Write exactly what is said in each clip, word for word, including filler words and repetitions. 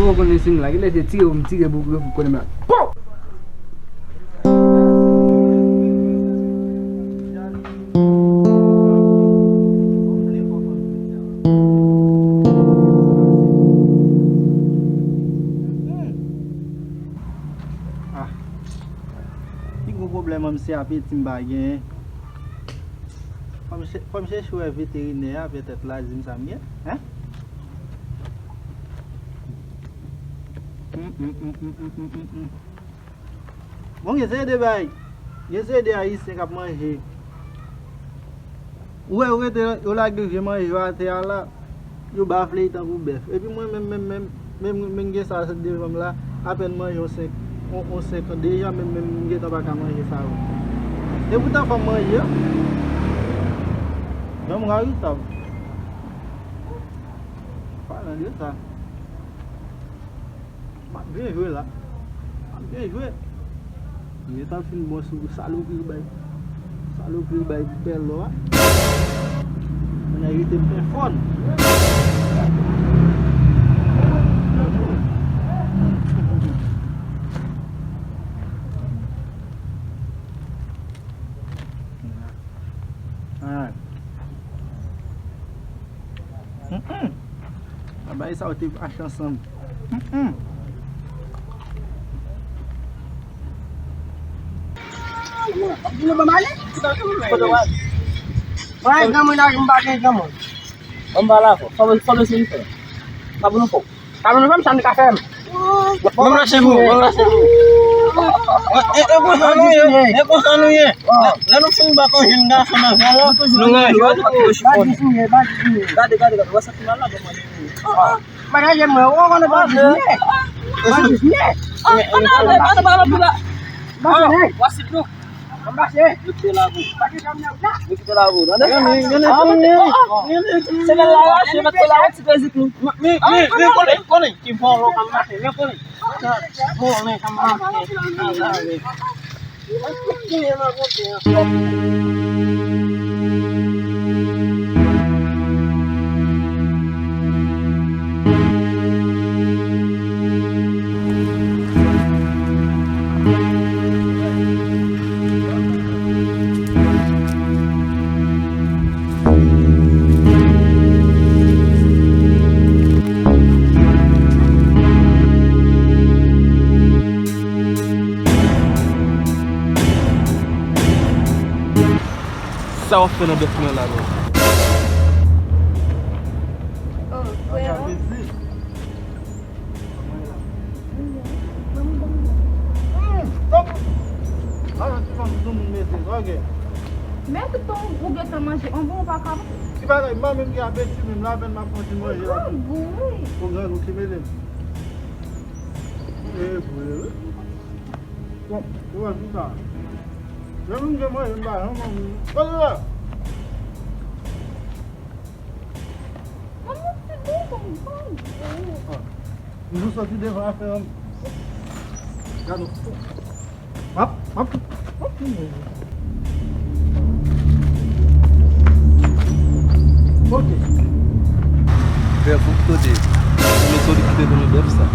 Ou konnen si m la, genlè se tire pou m tire pou, pou konnen m la. Pow! Ah. Pi gwo pwoblèm an, se apeti m pa genyen. Fò m chè-, fò m chèche wè veterinè a, petèt l a di m sa m gen, hein? Hum, hum, hum. Bon, gen seri de bay, gen seri de Ayisyen k ap manje. Ou wè, yo rete, yo lage vye manje yo atè a la, yo bafle tankou bèf. Epi mwen menm, menm, menm, menm, menm gen sa devan m la, apèn manje yon senk, yon, yon senk an deja, menm, menm m gentan pa ka manje sa yo. Epoutan fò m manje yo. Janm rayi sa. Palan de sa. M ap byen jwe la. M ap byen jwe. M gentan fin bon sou salopri bay. Salopri bay pèl lò a. Moun nan rete m fè fòn. Alright. Mm-mm. Bagay sa yo te mache ansanm. Mm-mm. Mwen granmoun laj, m pa gen granmoun. Ann ba la fò. Fò, fò nou fin fè. Fò nou fò. Sa vle fè m, sa m ka fè m. Ban m lòt chèz mwen, ban m lòt chèz mwen. E, e konsa nou ye, e konsa nou ye. Lè, lè nou fin bat yon jenn gason nan zòn nan, nou gen jwèt nou yo chifone. Gade, gade, gade, wè sa ki mal la, ban m manje. Bagay mwen, ou konnen pa jis nèg. Pa jis nèg. Ann ale, ann ale, ann ale. Wasi dlo. Yo kite labou. Yo kite labou, tande? Gade, gade, konnen. Se lè l la rache, mèt fè la wè ti pezik nou. Men, men, men, konnen, konnen. Ki vòlò k ap mache, men konnen. Vòlò k ap mache. Sa w ap fè nan bèf mwen la menm? Oh, frè. Men tout tan ou gentan manje, anvan ou pa ka. Ki bagay, m pa menm gen apeti menm, la apèn m ap fon ti manje la. Ou grangou, wi. Ou grangou ki mele m. E vre, wi. Bon, ou wè tout sa. Lè m gen manje, m pa janm anvi. Kote w ye? Mwen ti bonbon, bonbon. Ah. M jis soti devan afè an. Gade w. M ap, m ap, m ap fin manje. Ok. Bèf ou kote? Se mesye Odrik ki te vann nou bèf sa.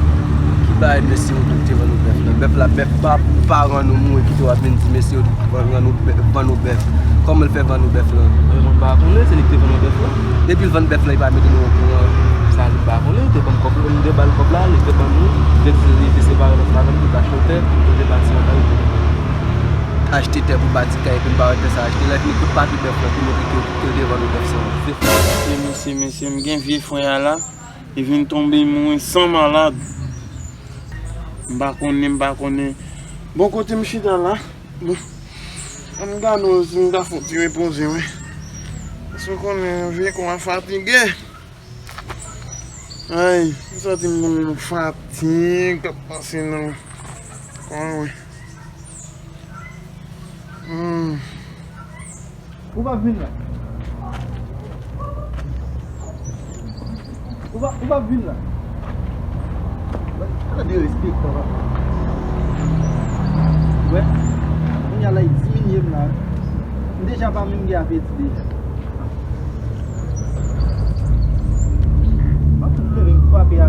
Ki bagay mesye Odrik te vann nou bèf la? Bèf la, bèf pa, pa rann ou mouri, kite w ap vin di mesye Odrik vann, rann nou bè-, vann nou bèf. Kòman l fè vann nou bèf lan? Mwen pa konnen, se li ki te vann nou bèf la. Depi l vann bèf lan, li pa mete nou okouran. Sa li pa konnen, li te ban m kòb la, m te ba l kòb la, li te ban nou, li te di li te separe bèf la avè m, li te achte tè, li te bati yon kay. Achte tè pou bati kay, epi m pa wè tè sa achte. Lè fini, kout papye bèf lan, pou montre ke, ke l te vann nou bèf sa. Mesye, mesye, mesye, m gen vye frè a la, li vin tonbe mouri san malad. M pa konnen, m pa konnen. Bon, kote m chita la, bon, ann gade w si m ka fè yon ti repoze, wi. Paske w konnen, vye kò a fatige. Ay, m santi m yon fatig k ap pase nan kò mwen. Hmm. Ou p ap vin la? Ou p ap, ou p ap vin la? Ala derespektan, papa. Wè, kounye a la, li diminye m la. M deja pa menm gen apeti deja. M ap leve m frape a.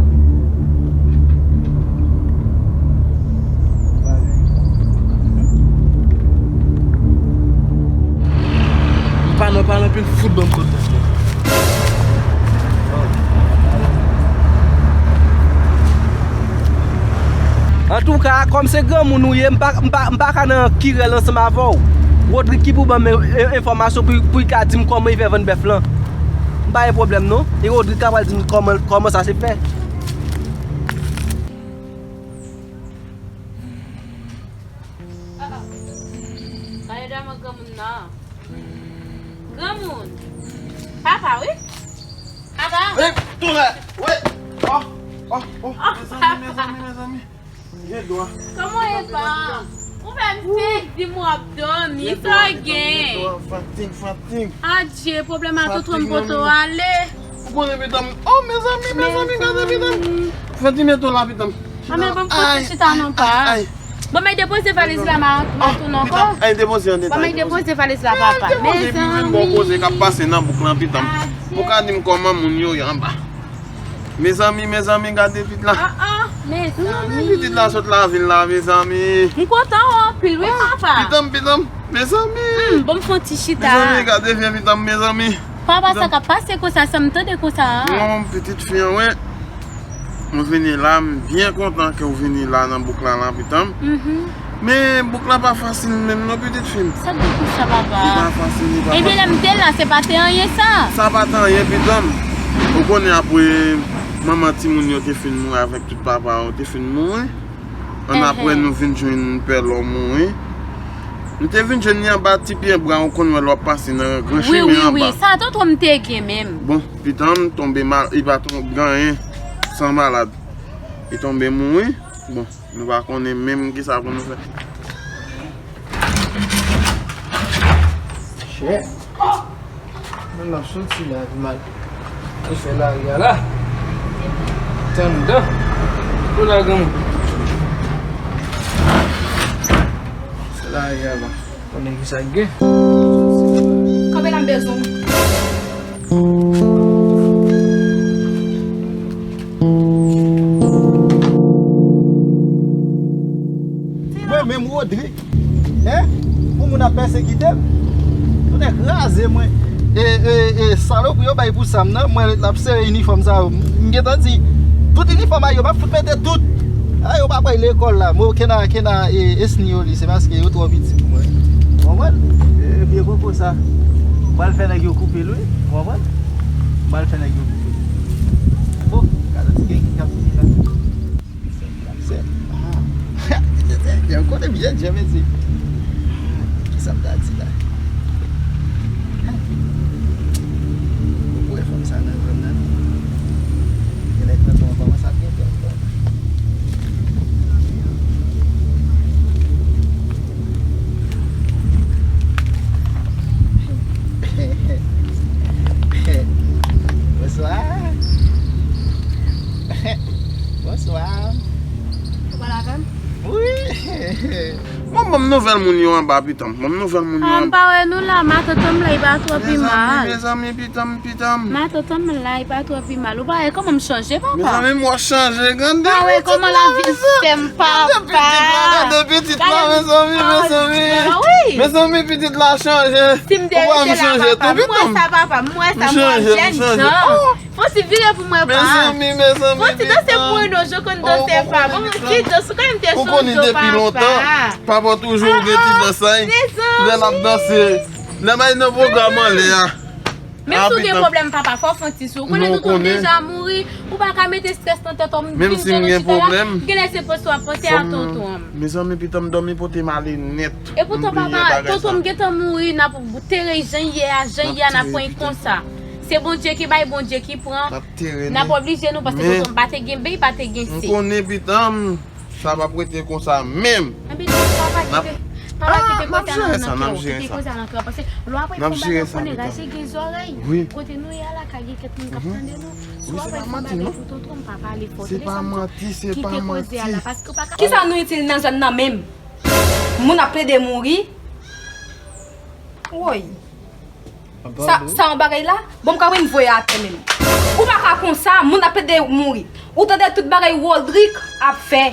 Antouka, kòm se granmoun ou ye, m pa, m pa, m pa ka nan kirèl ansanm avè w. Rodrig ki pou ban m en-, en-, enfòmasyon pou, pou l ka di m kòman l fè vann bèf lan. M pa gen pwoblèm non. E Rodrig ka pral di m kòman, kòman sa se fè. Gade dèyè granmoun nan. Granmoun. Papa, wi. Papa. Ey, tounen. Wi. Oh, oh, oh. Mezanmi, mezanmi, mezanmi. Gen dwa. Kòman e pa? Ou fè m fèk di m w ap dòmi, sa gen? Fatig, fatig. Adje, pwoblèm a tout moun poto ale. Ou konnen pitanm. Oh, mezanmi, mezanmi, gade pitanm. Fatig, men tou la pitanm. Anmè, ban m kote chita non pa. Bon, mwen depoze valiz la, ma, ma tounen ankò. Ay, depoze an detaj. Bon, mwen depoze valiz la, papa. Mezanmi. Bon koze k ap pase nan bouk lan, pitanm. Ou ka di m kòman moun yo ye anba. Mezanmi, mezanmi, gade pitit la. Ah, ah, mezanmi. Pitit la sot lavil la, mezanmi. M kontan w anpil, wi, papa. Pitanm, pitanm, mezanmi. Hmm, bon, m fè yon ti chita. Mezanmi, gade vye pitanm, mezanmi. Papa, sa k ap pase konsa, sa m tande konsa a? Non, pitit fi an, wi. Mwen vini la, m byen kontan ke w vini la nan bouk la, la, pitanm. Mhm. Men bouk la pa fasil menm non, pitit fi m. Sa k gen konsa, papa? Li pa fasil, li pa fasil. Ebyen, lè m te la, se pa te anyen sa. Sa pa te anyen, pitanm. Ou konnen apre manman timoun yo te fin mouri avèk tout papa yo te fin mouri. Ann apre nou vin jwenn pè lòm ou, wi. Nou te vin jwenn li anba ti pye bwa, ou konn wè lè w ap pase nan gran chimen anba. Wi, wi, wi, sa tonton m te gen menm. Bon, pitanm tonbe mal, li pa tonbe gen anyen, san malad. Li tonbe mouri. Bon, nou pa konnen menm kisa pou nou fè. Chè. Moun ap soti la, pi mal. Ki fè lari a la? Tann dan. Ou la, granmoun? Se lari a la. Konnen ki sa k gen? Kanpe la, m bezwen w. Mwen menm, Rodrig, Hein? Pou moun ap pèsekite m? Tounen kraze mwen. E, e, e, salopri yo bay pou Sam nan, mwen l ap sere inifòm sa yo. M gentan di, tout inifòm a yo, m ap fout mete tout. A, yo pa pral lekòl la. Mwen, kena, kena, e, esni yo li, se paske yo twò piti pou mwen. Ou konprann? E, vye koko sa. M pral fè nèg yo koupe l, wi. Ou konprann? M pral fè nèg yo koupe l. Bon, gade ti gen ki k ap vini la. Sè, ah. Yo konnen byen djè, mesye. Kisa m ta di la? Ou kwè fanm sa nan zòn nan? Genlè nan zòn kòmanse ap gen pè ankò. Bonswa. Bonswa. Ou pale avè m? Wi. Bon, ban m nouvèl moun yo anba, pitanm. Ban m nouvèl moun yo anba. Ah, m pa wè nou la, matant an m la, li pa twò pi mal. Mezanmi, mezanmi, pitanm, pitanm. Matant an m la, li pa twò pi mal. Ou pa wè kòman m chanje, papa? Mezanmi, m wè w chanje, gade. Pa wè kòman lavi fè m, papa. Gade pitit la, gade pitit la, mezanmi, mezanmi. Mezanmi, pitit la chanje. Si m te rete la, papa, m wè sa, papa, m wè sa, m wè jèn jan. Fò ti vire pou mwen, pa. Mezanmi, mezanmi, fò ti danse pou mwen non, jan konn danse, pa. Bon, ti dans, ou konn te chanje, papa. Papa toujou gen ti dans sa, wi. Lè l ap danse. Lè m al nan pwogram anlè a. Menm si w gen pwoblèm, papa, fò w fè yon ti sou. Ou konnen tonton m deja mouri, ou pa ka mete strès nan tèt ou, m vin jwenn ou chita la. Genlè se panse w ap panse a tonton m. Mezanmi, pitanm dòmi pote m ale nèt. E poutan, papa, tonton m gentan mouri, n ap antere jan l ye a, jan l ye a, n ap pran l konsa. Se Bondye ki bay, Bondye ki pran. N ap oblije nou, paske tonton m pa te gen ben, pa te gen se. M konnen pitanm, sa p ap rete konsa menm. Anben, papa kite, papa kite koze a nan kè w, kite koze a nan kè w, paske lè w ap reponn bagay, w konnen raje gen zòrèy. Kote nou ye a la, ka gen kèk moun k ap tande nou. Si w ap reponn bagay pou tonton m, pa pale fò. Tande sa m di w, kite koze a la, paske w pa ka. Kisa nou itil nan zòn nan menm? Moun ap plede mouri. Woy. Sa, sa yon bagay la? Bon, m ka vin voye atè menm. Ou pa ka konsa, moun ap plede mouri. Ou tande tout bagay Rodrig ap fè.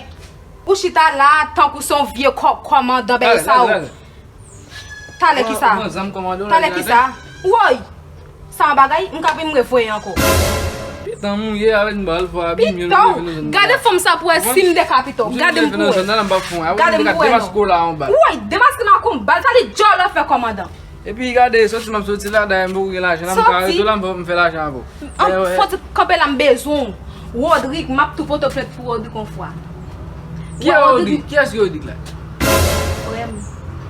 Ou chita la, tankou se yon vye kò-, kòmandan bagay sa yo. Talè kisa? Talè kisa? Woy! Sa yon bagay, m ka vin revoye ankò. Piton mouye avèk bal fò abime. Piton, gade fanm sa pou wè si m dekapite w. Gade m pou wè. Gade m pou wè non. Demaske m ak yon bal, sa li djòlè fè kòmandan. Epi gade, soti m ap soti la, dayè m poko gen lajan la, m ka rete la, m fè lajan avè w. An, fò ti kanpe la, m bezwen w. Rodrigue, m ap tou pote w plent pou Rodrigue yon fwa. Ki Rodrigue? Kiyès ki Rodrigue la? Frè m.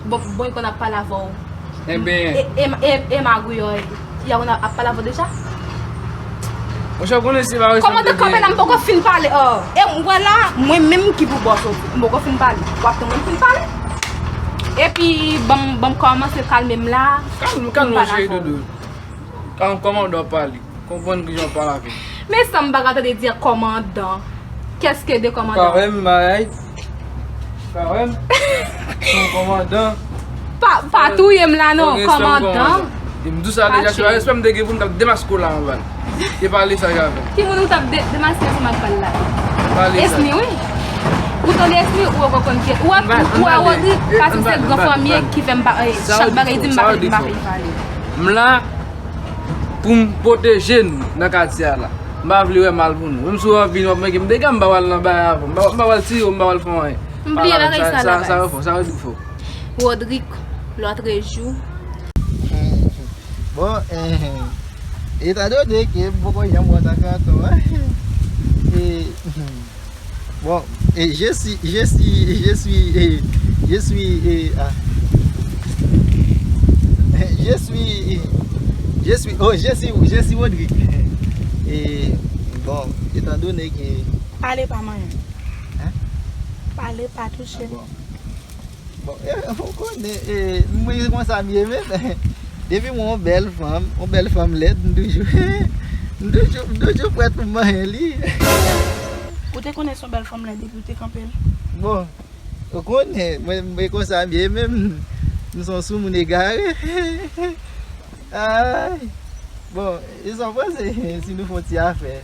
Bon, bon, li konn ap pale avè w. Enben. E, e, e, e Magouyo, y a konn ap pale avè w deja? Monchè, w konnen se pa respè m te gen. Kòmandan kanpe la, m poko fin pale. Oh. E m wè la, mwen menm ki pou bò soti. M poko fin pale. W ap tann mwen fin pale. Epi, ban m, ban m kòmanse kalme m la. Kalme, kalme w cheri doudou. Kòmandan w ap pale. Konprann kijan w pale avè m. Men sa m pa ka tande di kòmandan. Qu'est-ce que de kòmandan? Kòmandan, bagay. Kòmandan. Kòmandan. Pa, pa touye m la non, kòmandan. E m di w sa deja, se pa respè m te gen pou m t ap demaske w la anba l. E pa li sa k avè m. Ki moun ou t ap de-, demaske ansanm ak bal la? Esmi, wi. Ou tande Esmi, ou konprann ke, ou wè, ou wè Rodrigue, paske se gran fanmi ki fè m pa, eh, chak bagay di m pa, m pa fè l pale. M la, pou m pwoteje nou nan katye a la. M pa vle wè mal pou nou. Menm si w anvi nou ap manke m dega, m pa pral nan bagay avè w. M pa, m pa pral tire w, m pa pral fè w anyen. M bliye bagay sa la, sa yo fò, sa yo di fò. Rodrigue, lòt jou. Bon, eh, etandone ke m poko janm wè w nan kanton, eh, Bon, eh, je suis, je suis, je suis, eh, je suis, eh, ah. Je suis, je suis, oh, je suis, je suis Rodrigue. Eh, bon, étant donné que... Pale pa manyen. Hein? Pale pa touche. Ah bon. Bon, eh, ou konnen, eh, mwen konsa m ye menm. Depi mwen yon bèl fanm, yon bèl fanm lèd, m toujou, m toujou, m toujou prèt pou m manyen li. Ou te konnen se yon bèl fanm lèd epi ou te kanpe l? Bon, ou konnen, mwen, mwen konsa m ye menm. M se yon soumoun egare. Ay. Bon, e sa w panse si nou fè yon ti afè?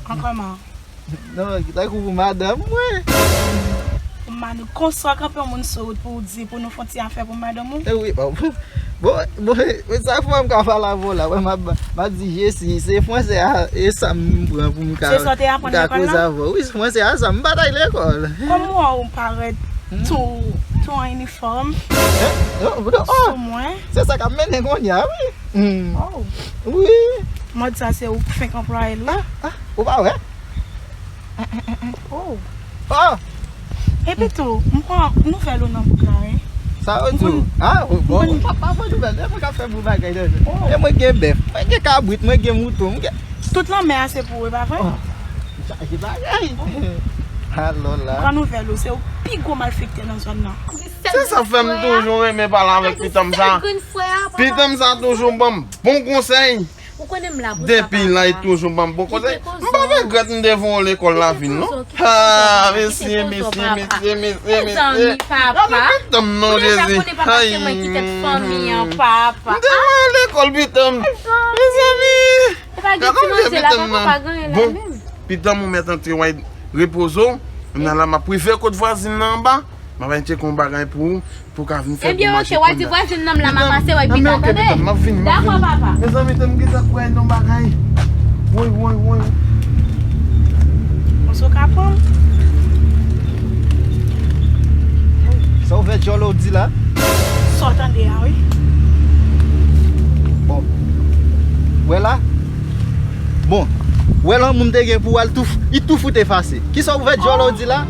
An kòman? Non, tankou pou madanm mwen. Pou madanm, konsa w kanpe yon moun sou wout pou w di pou nou fè yon ti afè pou madanm ou? Eh wi, bon, bon, bon, sa fè m ka pale avè w la, wè, m ap, m ap di Jesi, se fransè a, e sa m pran pou m ka, m ka koze avè w. Wi, se fransè a sa, m pa t al lekòl. Kòm w wè w parèt tou, tou an inifòm. Eh, oh, oh, oh, se sa k ap mennen kounye a, wi. Hmm. Oh. Wi. Mòd sa se ou k fenk anplwaye l la. Ah, ah, ou pa wè? Oh. Oh. Epi tou, m pran nouvèl ou nan bouk la, wi. Sa yo di w? Ah, bon, m pa, pa pran nouvèl. E mwen k ap fè bon bagay la. Oh. E mwen gen bèf, mwen gen kabrit, mwen gen mouton, mwen gen... Tout lanmè a se pou ou, e pa vre? Oh. Chaje bagay. Alò la. Pran nouvèl ou, se ou pi gwo malfektè nan zòn nan. Se sa fè m toujou renmen pale avèk pitit m sa. Pitit m sa toujou ban m bon konsèy. Depi la, li toujou ban m bon konsèy. M pa regrèt m te voye w lekòl lavil, non. Ha, mesye, mesye, mesye, mesye, mesye. Gade pitit m non, Jezi. Ay. M te voye w lekòl, pitit m. Mezanmi. Gade kòman m fè pitit m nan. Bon, pitit m ou mèt antre, w al repoze w. M nan la, m ap rive kot vwazin nan anba. M ap al tcheke yon bagay pou ou, pou w ka vin fè pou manje kounya. Ebyen, oke, w a di vwazin nan m la, m a pase, w a pita, tande? Dakò, papa. Mezanmi, tann, m gentan kwè nan bagay. Woy, woy, woy. Bon, sa w ka pran m? Sa w vè djòlè w di la? Sa w tande a, wi. Bon. Wè la? Bon. Wè lanmou m te gen pou w al tou, li tou fout efase. Kisa w vè djòlè w di la?